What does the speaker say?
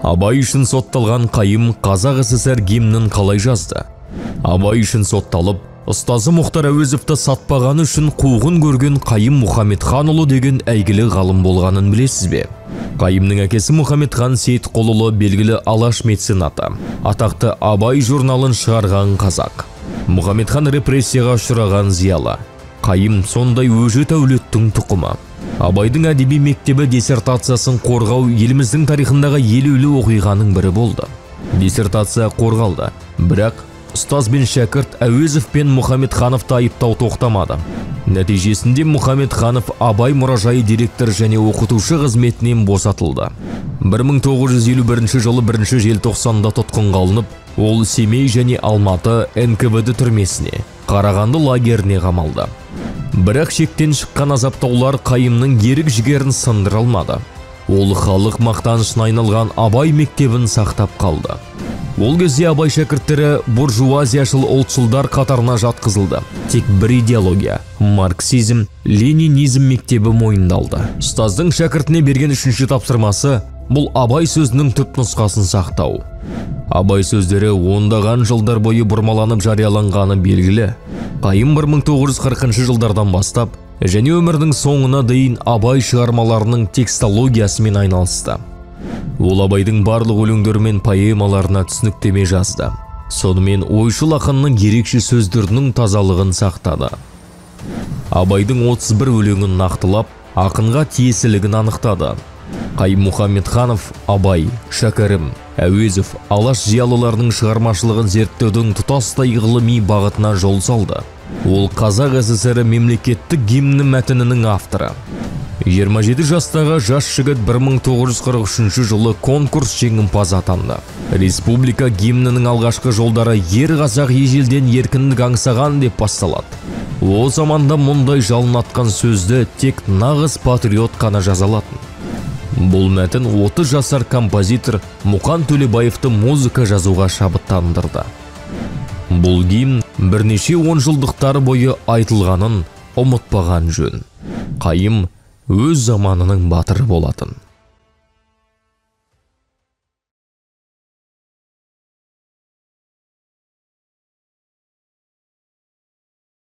Абай үшін сотталған Қайым Қазақ СССР гимнін қалай жазды? Абай үшін сотталып, ұстазы Мұхтар Әуезовті сатпағаны үшін қуғын көрген Қайым Мұхамедханұлы деген әйгілі ғалым болғанын білесіз бе? Қайымның әкесі Мұхамедхан Сейітқұлұлы белгілі Алаш меценаты, атақты Абай журналын шығарған қазақ. Мұхамедхан репрессияға ұшыраған зиялы. Қайым сондай өжет әулеттің тұқымы. Абайдың әдеби мектебі диссертациясын қорғау еліміздің тарихындағы елеулі оқиғаның бірі болды. Диссертация қорғалды, бірақ ұстаз бен шәкірт Әуезов пен Мұхамедхановты айыптау тоқтамады. Нәтижесінде Мұхамедханов Абай мұражайы директоры және оқытушы қызметінен босатылды. 1951 жылы 1 желтоқсанда тұтқынға алынып, ол Семей және Алматы НКВД түрмесіне, Қарағанды лагеріне қамалды. Бірақ шектен шыққан азаптаулар Қайымның ерік жігерін сындыра алмады. Ол халық мақтанышына айналған Абай мектебін сақтап қалды. Ол кезде Абай шәкірттері буржуазияшыл ұлтшылдар қатарына жатқызылды. Тек бір идеология – марксизм, ленинизм мектебі мойындалды. Ұстаздың шәкіртіне берген үшінші тапсырмасы – бұл Абай сөзінің түпнұсқасын сақтау. Абай сөздері ондаған жылдар бойы бұрмаланып жарияланғаны белгілі. Қайым 1940 жылдардан бастап және өмірінің соңына дейін Абай шығармаларының текстологиясымен айналысты. Ол Абайдың барлық өлеңдері мен поэмаларына түсініктеме жазды. Сонымен ойшыл ақынның ерекше сөздерінің тазалығын сақтады. Абайдың 31 өлеңін нақтылап, ақынға тиесілігін анықтады. Қайым Мұхамедханов Абай, Шәкәрім, Әуезов, Алаш зиялыларының шығармашылығын зерттеудің тұтастай ғылыми бағытына жол салды. Ол Қазақ СССР мемлекеттік гимні мәтінінің авторы. 27 жастағы жас жігіт 1943 жылы конкурс жеңімпазы атанды. Республика гимнінің алғашқы жолдары «Ер қазақ ежелден еркіндік аңсаған» деп басталады. О заманда мұндай жалын атқан сөзді тек нағыз патриот қана жаза алатын. Бұл мәтін 30 жасар композитор Мұқан Төлебаевты музыка жазуға шабыттандырды. Бұл гимн бірнеше онжылдықтар бойы айтылғанын ұмытпаған жөн. Қайым өз заманының батыры болатын.